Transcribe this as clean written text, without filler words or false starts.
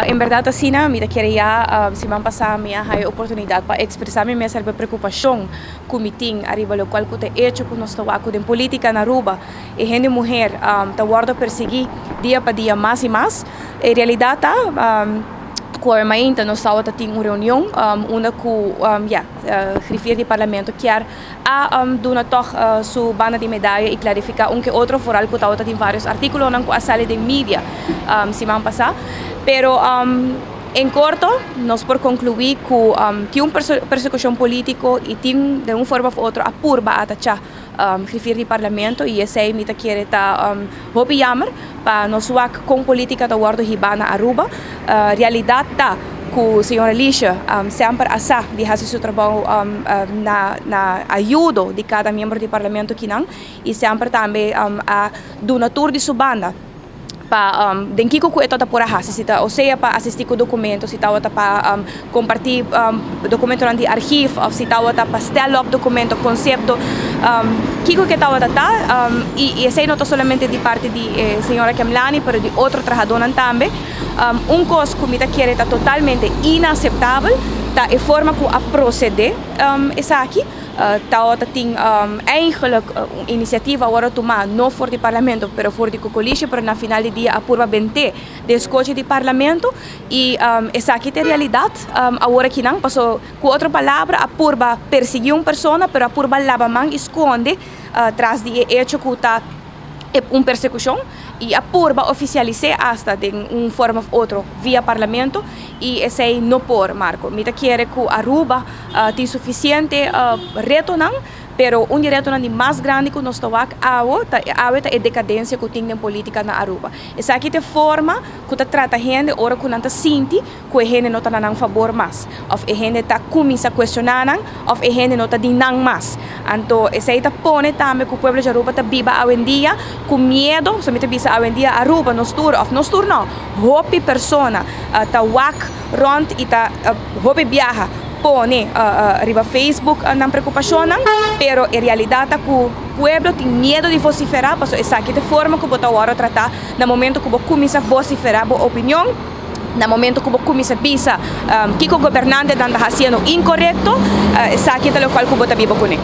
En berdad asina, mi ta kere ya siman pasa mi a haya oportunidad pa expresa mi mes ariba e preocupacion cu mi tin ariba locual cu ta hecho cu nos ta wak cu den politica na Aruba e hende muher ta wordo persegui dia pa dia mas y mas. E realidad ta cu awe mainta nos tawata tin un reunion unda cu ya griffier di parlamento kier a duna tog su banda di medaya y clarifica un ke otro vooral cu tawata tin varios articulonan cu a sali den media siman pasa. Pero en corto nos por conclui cu tin un persecucion politico y tin den un forma of otro a purba atacha griffier di parlamento y esey mi ta kere ta hopi jammer pa nos wak con politica ta wordo hiba na Aruba. Realidad ta cu señor Alicia semper a sa di haci su trabou na ayudo di cada miembro di parlamento kinan y semper tambe a duna tur di su banda pa den kico cu e tabata por a haci, si ta o sea pa asisti cu documento, si tabata pa comparti documentonan di archief of si tabata pa stel op documento, concepto, kico cu e tabata ta y esey no ta solamente di parti di e señora Kemlani pero di otro trahadonan tambe. Un kos ku mi ta kere ta totalmente inakseptabel ta e forma ku a prosede esaki. Tabata tin eigenlik un inisiativa a wòrdu tumá no for di parlamento pero for di kokolishe pero na final di dia a purba bent'é den skochi di parlamento i esaki ta e realidat awor akinan paso ku otro palabra a purba persiguí un persona pero a purba laba man i skonde tras di e echo ku ta e un persekushon i a purba ofisialis'é asta den un forma of otro via parlamento i esei no por, Marco. Mi ta kere ku Aruba tin sufisiente retonan, pero un di e retonan di mas grandi ku nos ta wak awo ta awe ta e dekadensia ku tin den politika na Aruba. Esaki ta e forma ku ta trata hende ora ku nan ta sinti ku e hende no ta na nan fabor mas, òf e hende ta kuminsá kuestioná nan, òf e hende no ta di nan mas. Anto esei ta pone tambe ku pueblo di Aruba ta biba awendia ku miedo, so mi ta bisa awendia Aruba nos tur, òf nos tur no, hopi persona ta wak rònt i ta hopi biaha pone riba Facebook nan preokupashonnan, pero e realidat ta ku pueblo tin miedo di vosiferá pasobra esaki ta e forma ku bo ta wòrdu tratá na momento ku bo kuminsá vosiferá bo opinion. Na momento ku bo kuminsá bisa kiko gobernantenan ta hasiendo inkorekto, esaki ta lokual ku bo ta biba kuné.